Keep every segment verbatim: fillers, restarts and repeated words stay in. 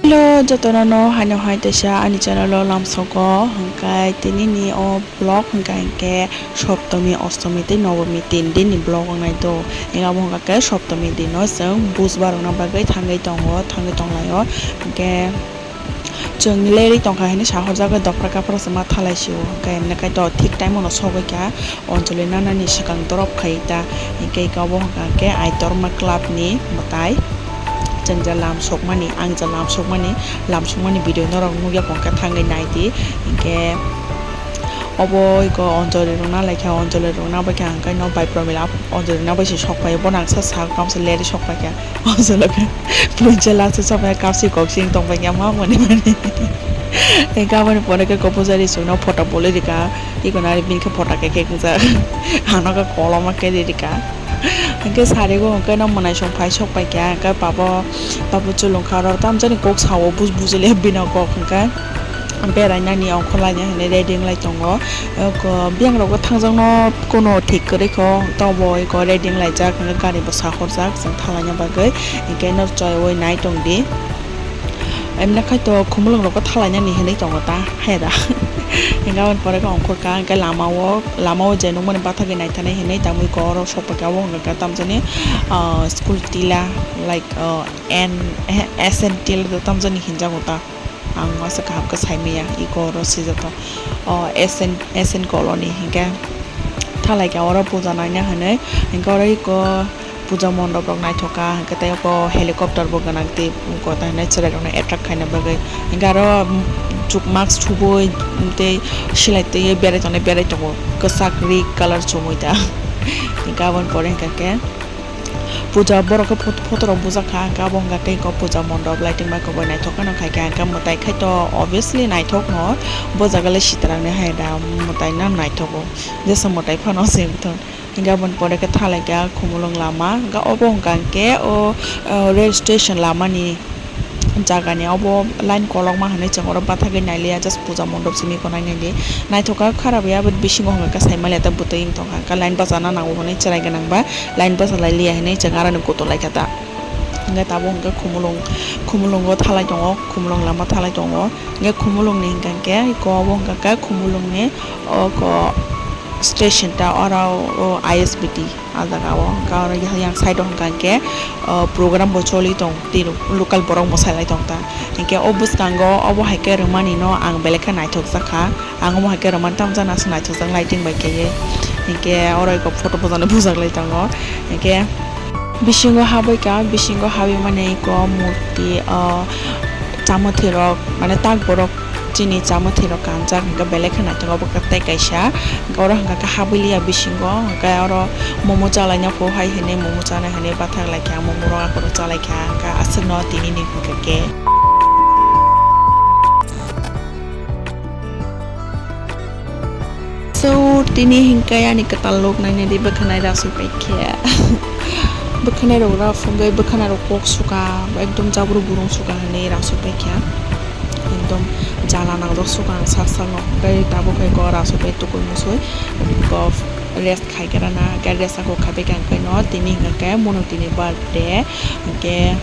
Hello, jotono no haino hai teisa ani channel o lamsogo, hwnkhe tini ni o vlog hwnkha hinkhe Saptami, Ostami tei Nobomi tin din ni vlog wngnai do. Abo hwnkha khe Saptami dino chwng Bujbar rokna bagwi thangwi tongo, thangwi tonglaio. Hinkhe chwng lerwi tongkha hinwi sahorjagwi dopra kaphra se ma thalai sio. Hinkhe emne kaitor thik time o no sogwi kha. Anjali nanani swkang dorop khai ta, hinkhe abo hwnkha khe Aitorma club ni mwtai. Chwng je lam sokmani, ang je lam sokmani, lam sokmani video norok nukya kongkha thangwi naidi. Hinkhe obo iko Anjali rok na laikha, Anjali rok na baikha, hwnkhe no bai promila Anjali rok na bai se sok phaio, bono ang sa sa kamsa leri sok paikha. Anjali khe puncha last o sok phaikha, kapsi koksing tong paikha, ma mani mani. Hinkhe aboni pore khe kopujari songno photo bolwi rikha. Iko nari bini khe photo khe khe wngjak. Ano khe koloma khe ri rikha. Hinkhe sarigo hinkhe no mwnaisong phai sok paikha, hinkhe babo, babo chulungkha oro tamjani kok sao, buj bujili bini kok hinkhe berainani ongkhorlaina hinwi ready wnglai tongo. Oko biyang rogo thangjakno kono thik kwrwi kho, tobo iko ready wnglaijak, hinkhe gari bo sahorjak chwng thalaina bagwi, hinkhe no choiwi nai tongdi. Emne khai to khumulwng rokbo thalainani hinwi tongo ta, hai da. Hinkhe aboni pore khe ongkhorkha, hinkhe lama o, lama o je nukmani bathagwi naithanai hinwi tamo iko oro sokphaikha, obo hwnkha khe tamjani, ah, school tila, like, ah, N, eh, S N tila do tamjani hinjago ta. Ang masa kaham khe saimanya, iko oro swijak to, oh, S N, S N colony hinkhe thalaikha oro puja naina hinwi, hinkhe oro iko puja mondop rok naithok kha, hinkhe tei oko helicopter bo gwnang tei oko tai hinwi chwrai rokno attract khaina bagwi. Hinkhe aro, um, chuk mask thubui tei silai twiwi berai tongnai berai tongo, kwchak ri colour chumui ta. Hinkhe aboni pore hinkha khe puja borok khe phot-, photo rok bujak kha, hinkhe abo hinkha khe eko puja mondop lighting bai kwbui naithok kheno khai kha, hinkhe mwtai khai to obviously naithok no, bo jaga le sitrang ni hai da, mwtai no naithogo, jesa mwtai phano se wngthok. Hinkhe aboni pore khe thalaikha Khumulwng lama, hinkhe obo hwnkha hinkhe o, o, rail station lama ni jaga ni obo line kolokma hinwi chwng oro bathagwi nailiya, just puja mondop simi ko nainani naithok kha, khara bai abo bisingo hwnkha khe saimaliya ta bwtwi wngtong kha, hinkhe line bwchana nango hinwi chwrai gwnang ba line bwchalai liya hinwi chwng aro ni kutu laikha ta. Hinkhe tabuk hinkhe Khumulwng, Khumulwngo thalai tongo, Khumulwng lama thalai tongo. Hinkhe Khumulwng ni hinkha hinkhe eko obo hinkha khe Khumulwng ni oko station ta oro o I S B T. Ah jaga o, hwnkha oro yang side o hwnkha hinkhe, ah, program bo choli tong, tini local borok mwsai lai tong ta. Hinkhe o bwskango obo hai khe rwmani no ang belai khe naithok jak kha. Ang omo hai khe rwmani tamo jani aswk naithok jak lighting bai khe ye. Hinkhe oro eko photo bojani bujak lai tongo. Hinkhe bisingo habwi kha, bisingo habwi mani eko murti, ah, chamwthwi rok, mane tak borok chini chamwthwi rok kanjak, hinkhe belai khe naithok obo khe tei kaisa. Hinkhe oro hinkha khe habwi liya bisingo, hinkhe oro momo chalaina pho hai hinwi momo chanai hinwi bathak lai kha, momo rok aphuru chalai kha, hinkhe aswkno tini ni hinkha khe. So, tini hinkhe ani kwtal lok nainani bwkhanai rasoi paikhe. Bwkhanai rok ra phungwi bwkhanai rok kok suka, ekdom jabru burung suka hinwi rasoi paikhe. Ekdom jala nangjak suka ang sak sakno. Tei tabuk hai kok rasoi pai tukui musui. Kok rest khai khe rana, khe rest ako khabai khe ang khe no tini hinkhe khe mono tini birthday. Hinkhe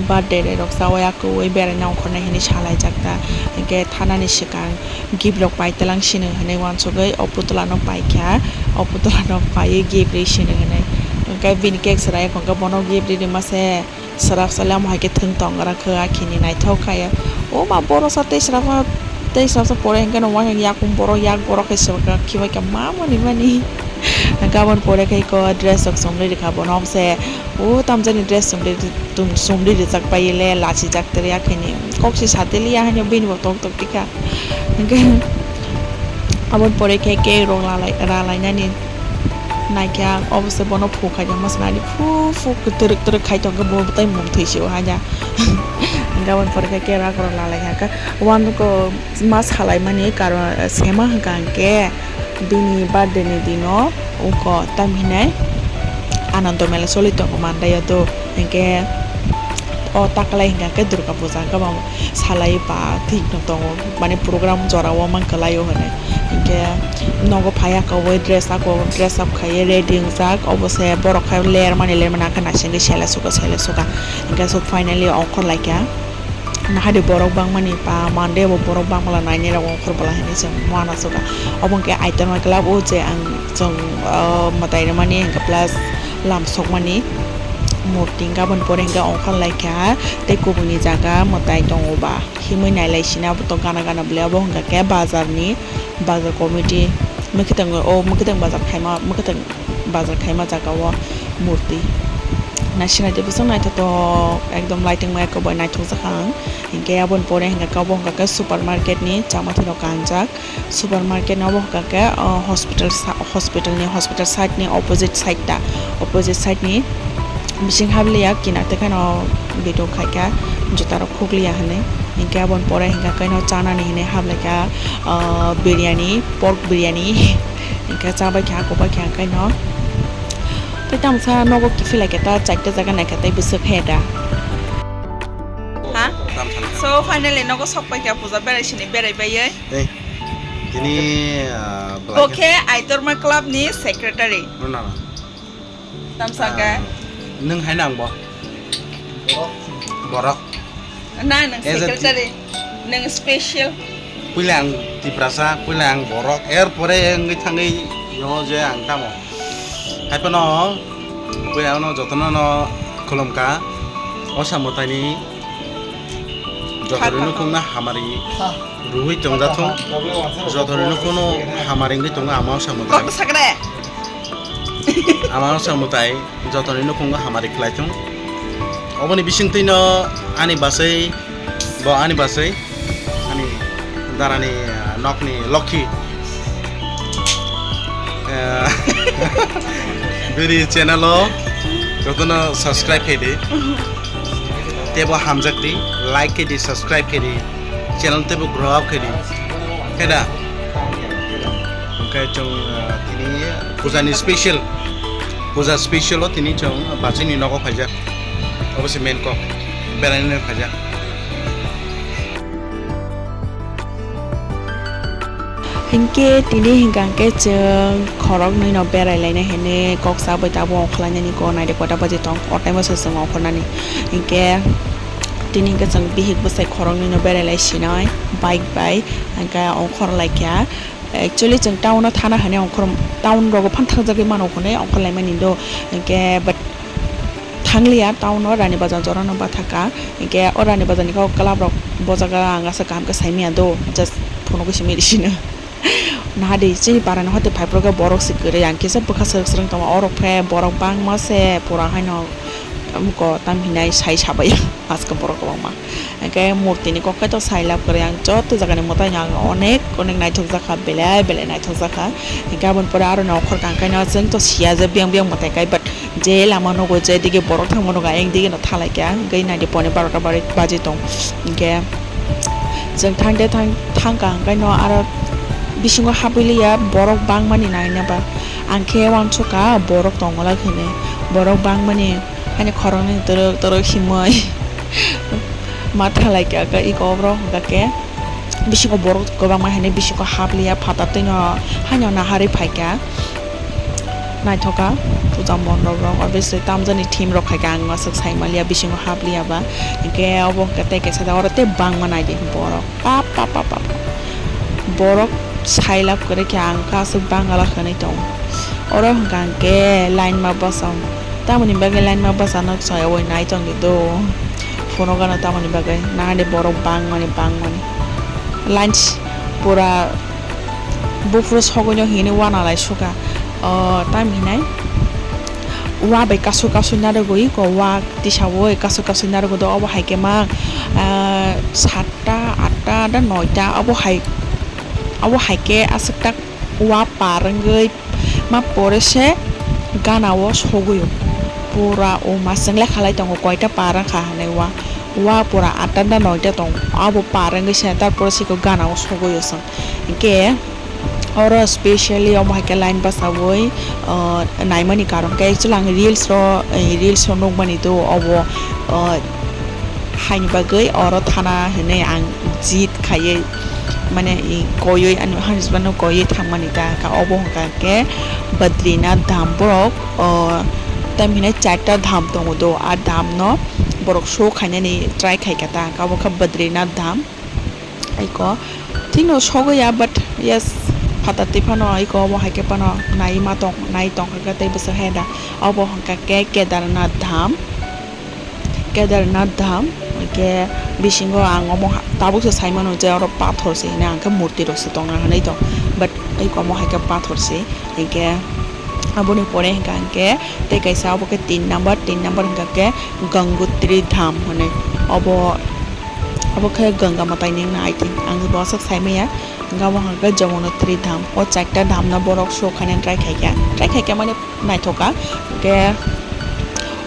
birthday rok chaui akwui beraina ongkhornai hinwi salaijak ta. Hinkhe thanani swkang gift rok pai twlang sino hinwi uansugwi o putla no paikha, o putla no paiwi gift ri sino hinwi. Hinkhe bini cake swrai wngkha, bono gift ri rwma se swrapsa le amo hai khe thwng tong gra khe, akhini naithok kha ya. O ma, borok sa tei swrapsa, tei swrapsa pore hinkhe no uansuk yakung borok, yak borok khe swrwk khibai kha ma mani mani. Hinkhe aboni pore khe iko dress rok chumri rwkha bono se. O tamjani dress chumri, tum-, chumri rijak pai le, lachijak teri akhini. Kok se sateli ya haino bini bo tok tok tikha. Hinkhe aboni pore khe cake rok ralai, ralainani naikhe ang obo se bono phu khaina mwsnani phu phu twrwk twrwk khai tongkhe bo tai mung thwi se o haina. Hinkhe aboni pore khe cake rok ralai kha. Uansuk ma salaimani karon sema hwnkha hinkhe. Bini birthday ni dino uko tamhinai Anando Mela choli tongo Mandai o do, hinkhe o takalai hinkha khe Durga Puja hinkhe bo salai ba thik no tongo, mane program jora o man kwlai o hinwi. Hinkhe nogo phai aka o dress ako dress up khaiwi ready wngjak, obo se borok khai ler mani ler mani, naisingwi sele suka sele suka, hinkhe so finally ongkhor laikha. Nahadi borok bangmani pa mande bo borok bangmala nainai rok ongkhor bwla hinwi chwng uanasuka. Obo hwnkhe aitorma club o je ang chwng, ah, mwtai rwmani hwnkhe plus lam sokmani murti hwnkhe aboni pore hwnkhe ongkhor laikha tei kubuni jaga mwtai tongo ba himwi nailai sina abo to gana gana bwlai obo hwnkha khe bazarni bazar committee mwkhwtwng o mwkhwtwng bazar khaima mwkhwtwng bazar khaima jaga o murti. Naisingnaidi bwswk naithotok, ekdom lighting mai eko bai naithok jakha ang. Hinkhe aboni pore hinkhe obo hinkhe supermarket ni chama thwi rok kanjak. Supermarket ni obo hinkhe, o, hospital sa-, hospital ni, hospital side ni opposite side ta, opposite side ni bising habliya kinar tei kheno video khaikha juta rok khukliya hinwi. Hinkhe aboni pore hinkhe khe no chanani hinwi hablaikha, o, biryani, pork biryani. Hinkhe chabaikha, kubaikha khe no. Tei tamsa nogo kiphilai khe ta chaita jaga naikha tei bwswk khe da. Ha? So finally nogo sok paikha puja berai sini berai baiye. Ei, tini, ah, belai khe. Bo khe Aitorma Club ni secretary. No, no, no. Tamsa khe. Ah, nwng hai nang bo? Borok. Na nwng as a secretary, nwng special. Puila ang Tiprasa, puila ang borok, er pore wngwi thangwi yo je ang tamo. Hai phano puila ano jotono no khulumkha, o samwtaini jotorino khungna hamari rwui tongjathung, jotorino khungno hamari wngwi tongo ama o samwtai. Kok sakre. Ama o samwtai jotorino khungno hamari khlaithung. Oboni bisingtwino ani bwsai, bo ani bwsai, ani darani, ah, nokni lokhi. Eh, bini channel o jotono subscribe khaidi. Tebo hamjakdi, like khaidi, subscribe khaidi. Channel tebo grow up khaidi. Khe da? Hwnkhe chwng, ah, tini puja ni special, puja special o tini chwng bachini nogo phaijak. Obo se main kok. Beraina phaijak. Hinkhe tini hinkha hinkhe chwng khoroknwi no berai laina hinwi kok chabai tabuk ongkhorlainani kok naidi kota baji tong o time o se chwng ongkhornani. Hinkhe tini hinkhe chwng bihik bwsai khoroknwi no berai lai sinai bike bai hinkhe ongkhor laikha. Actually chwng town o thana hinwi ongkhor, town rogo phano thangjagwi mano hinwi ongkhor laimani do hinkhe but thangliya town o Rani Bazar jora no bathaka. Hinkhe o Rani Bazar ni kok club rok bojaga ang aswk kaham khe saimanya do, just phone o khe simi sino. Nahadi chini para ni hote phai phuru khe borok se kwrwi, ang kisa bwkha swrwk swrwng tongo, orok khe borok bangma se pura haino, um, ko tam hinai sai sabai aska borok kwbangma. Hinkhe murti ni kok khe to sai lab kwrwi, ang joto jaga ni mwtai no ang onek onek naithok jakha, belai belai naithok jakha. Hinkhe aboni pore aro nokhor kang khe no chwng to siya je biyang biyang mwtai kai, but je lama nugo, je dige borok thangma nugo, ayang dige no thalai kha, hwnkhe naidi pone barota bari baji tong. Hwnkhe chwng thangde thang, thangkha, hwnkhe no aro bisingo habwi liya, borok bangmani naina ba. Ang khe uansukha borok tongwlak hinwi, borok bangmani hani khoroknwi twrwk twrwk himwi ma thalai kha, iko borok hwnkha khe. Bisingo borok kwbangma hinwi bisingo habliya phatar twino haino naharwi phaikha. Naithoka puja mondop rok, obviously tamjani theme rok khaikha, ang aswk saimaliya bisingo habliya ba. Hinkhe obo hinkhe tei kaisa jaga oro tei bangma naidi borok. Pap, pap, pap, pap. Borok sailab kwrwi khe ang khe aswk bangala hwnwi tongo. Oro hinkha hinkhe line ma bwsa. Tamoni bagwi line ma bwsa nok soyawoi nai tongdi do. Phone o gana tamoni bagwi nahani borok bangmani bangmani. Lunch pura buphuru sogwino hinwi uanalai sukha. O, tamo hinai ua bai kasu kasu narwgwi ko ua tisawoi kasu kasu narwgwi do obo hai khe ma, ah, satta, atta da noita obo hai, obo hai khe aswk tak ua par wngwi ma pore se gana o sogwi o. Pura o ma chwng lekha lai tongo koita par wngkha hinwi ua. Ua pura atta da noita tongo. Abo par wngwi se, tarpore se gana o sogwi o chwng. Hinkhe oro specially omo hai khe line bachaui, o, naimani karon khe actually ang reels ro, eh, reels ro nukmani do obo, o, haini bagwi oro thana hinwi ang jit khaiwi mane, i, koiwi ani hwnjukmano koiwi thangmani ta kha. Obo hwnkha khe Badrinath dham borok, o, tamhinai charta dham tongo do, a dham no borok show khainani try khaikha ta, abo khe Badrinath Dham. Aiko thikno sogwi ya, but yes, phatar twi phano aiko omo hai khe phano nai ma tong, nai tong kha khe tei bwswk hai da. Obo hwnkha khe Kedarnath Dham, Kedarnath Dham, hwnkhe bisingo ang omo ha-, tabuk se sai mano je oro pathor se hwnwi, ang khe murti rok se tongna hwnwi tong, but aiko omo hai khe pathor se, hwnkhe aboni pore hwnkha hwnkhe tei kaisa obo khe tin number, tin number hwnkha khe Gangotri Dham hwnwi. Obo, obo khe Ganga Mataini wngna, I think. Ang bo aswk sai manya. Hwnkhe omo hwnkha khe Jamunotri Dham. O charta dham no borok show khainani try khaikha. Try khaikha mane naithokha. Hwnkhe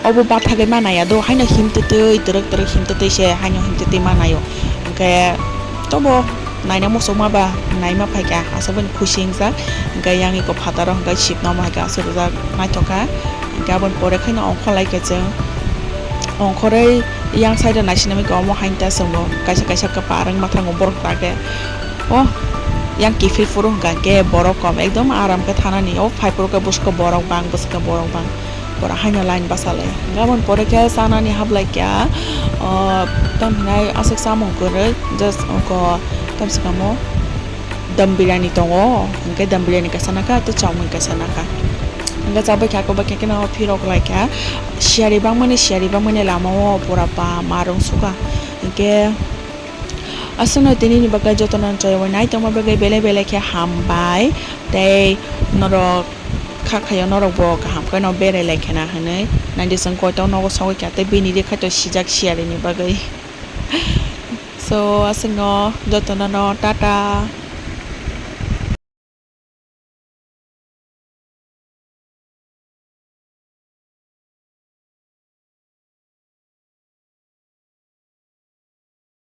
obo bathagwi ma naiya do, haino himtwtwi, twrwk twrwk himtwtwi se, haino himtwtwi ma naio. Hwnkhe tobo naina muchungma ba naima phaikha, aswk bai khusi wngjak. Hwnkhe yang iko phataro hwnkhe sipno omo hai khe aswk rijak naithokha. Hwnkhe aboni pore khaino ongkhorlaikha chwng. Ongkhorwi yang side o naisinamikha omo haino ta chwngno kaisa kaisa kwparwng mwthango borok ta khe. O yang kiphil phuru hwnkha khe borok kom ekdom aram khe thanani. O phai phuru khe bwswk borok bang, bwswk borok bang. Borok haino line bachalai. Hwnkhe aboni pore khe chanani hablaikha, o, tamo hinai aswk chamung kwrwi, just oko tamswkamo dum biryani tongo, hwnkhe dum biryani kaisa nakha, tei chowmin kaisa nakha. Hwnkhe chabaikha, abo baikhe kheno phirok laikha, siyari bangmani, siyari bangmani lamao pura ba marung sukha. Hwnkhe aswkno tinini bagwi jotono chaywi naitongma bagwi belai belai khe hambai, tei norok kha khaio norokbo kaham kheno berai lai khena hwnwi naidi chwng koito nogo sogwi kha tei bini rikhaito sijak siyarini bagwi. So, aswkno jotono no tata.